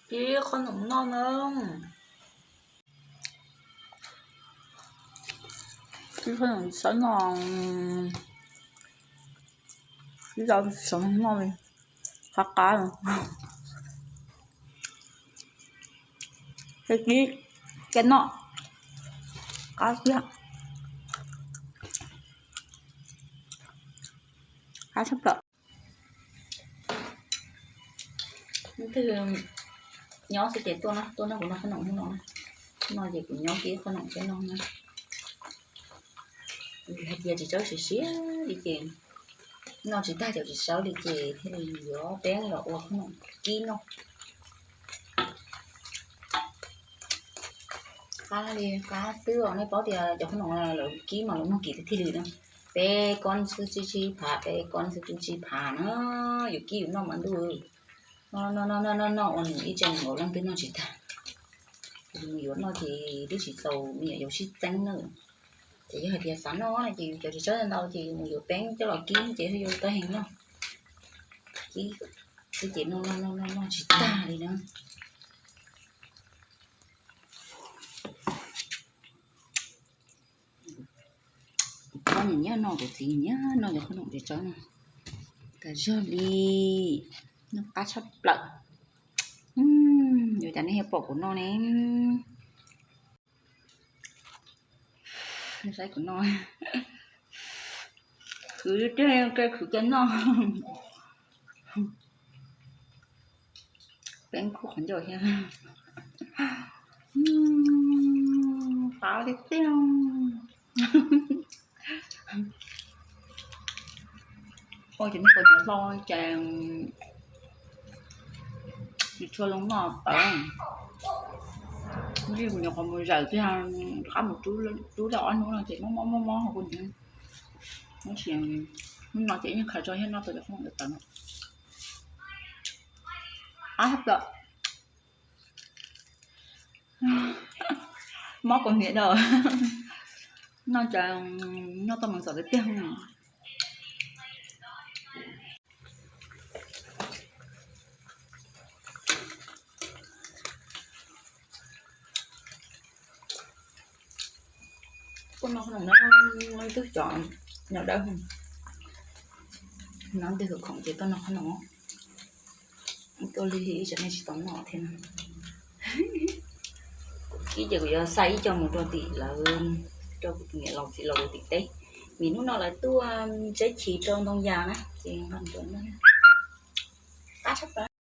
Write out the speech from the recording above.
Kib qhob noom noj na. Kib qhob noom sawv noj, kib rau sawv noj li, qab qab. Kib caj noj qab tiag, qab tshaj plaws. Leej twg nyob xwb ces tuaj na, tuaj noj kuv noj qhob noom hnub no. Hnub no ces kuv nyob kib qhob noom thiab noj na. Hais tias tsis txawb siav siav li ces noj tsis tag, cov tsis sawv li ces thiaj li yuav peeb los ua qhob noom kib noj. Qab li qab xwb os, nej paub tias cov qhob noom lawv kib mas lawv muag kim tiag tiag li na. Peb kob xwb tsib tsib phav, peb kob xwb tsib tsib phav na, yus kib yus noj mas ntuj. Noj noj noj noj noj ua nws ib tsev nkaus leej twg noj tsis tag. Yus mus yuav noj ces twb tsis txaus me nyuam yaus sib txeeb na. Ces yog hais tias xav noj na ces yus cov tsis txawb ntau ces yus mus yuav peeb coj los kib ces yus tau heev noj. Kib xwb ces noj noj noj noj tsis tag li na. Kuv poj niam nyiam noj, kuv txiv nyiam noj cov qhob noom tsis txawb no. Tag zog li, noj qab tshaj plaws. Yuav cas nej thiaj pom kuv noj ne? Saib kuv noj, khwv tiag, khwv kiag noj. Peeb kub qhov ncauj thiab. Qab tiag tiag. Ua ces nej puas nyiam hlo ces tsis tshua zoo noj tawv. Ib kuv nyuam qhuav mus zawm tiag, rov qab mus rub tau ob hnub no ces mob mob mob mob kuv ntxim. Tab sis hnub no ces yeej khaws tso thiab noj tau cov qhob noom tawv no. Qab tshaj plaws. Mob kaus hniav rau. Noj ces noj tau mas txom tiag tiag. Kuv noj qhob noom no, twb cov nyob dawb, no twb khov khoom ces tuaj noj qhob noom. Tuaj lig lig ib tsam nej tsis tau noj thiab na. Kuv kib ces kuv yuav xa ib co mus rau tim lawv, rau kuv tus niam laus txiv laus tim teb, vim hnub no lawv tuaj tseb chim rau ntoo yas na ces nqa mus rau noj. Qab tshaj plaws.